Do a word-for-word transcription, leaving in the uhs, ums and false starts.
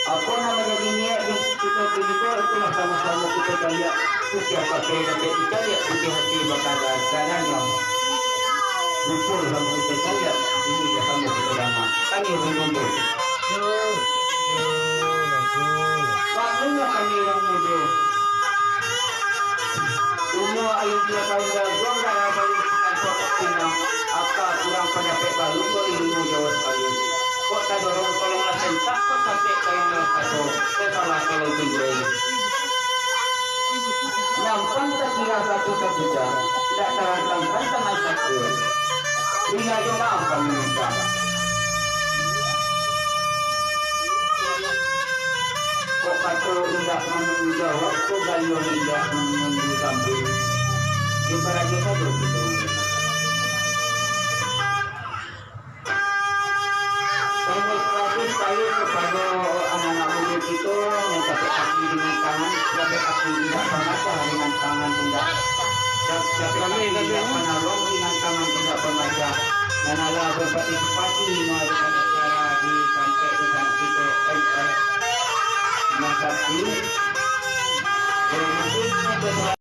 Apo nan manjadi niaik di kito tu juo, itulah samo-samo kito caliak. Satiok kali dapek dicaliak, putiah ati bakadar, kadanyo lupo samo kito caliak, ini dah samo kito danga. Kami urang mudo. Maklumlah kami urang mudo. Umua alun tigo taun jaguang, darah balun sakantuak pinang, aka kurang pandapek, balun ko ilmu Jawa sakali. Kok tadorong tolonglah sentak, kok sakik tolonglah sato, kok salah tolong tunjuai. Nyampang takira batu kapuja, ndak tarantang-rantang asa kuwa. Ringga jo maaf kami minta. Kok kato indak manunggu jawab, kok gayuang indak manunggu sambuik. Di barajo sajo kito. Terima kasih sekali kepada anak-anak muda kita yang capek kaki dengan tangan, capek kaki tidak pemacah dengan tangan tidak, capek kaki tidak penolong dengan tangan tidak pemacah, yang telah berpartisipasi mengadakan acara di sampai di sana kita. Terima kasih. Terima kasih.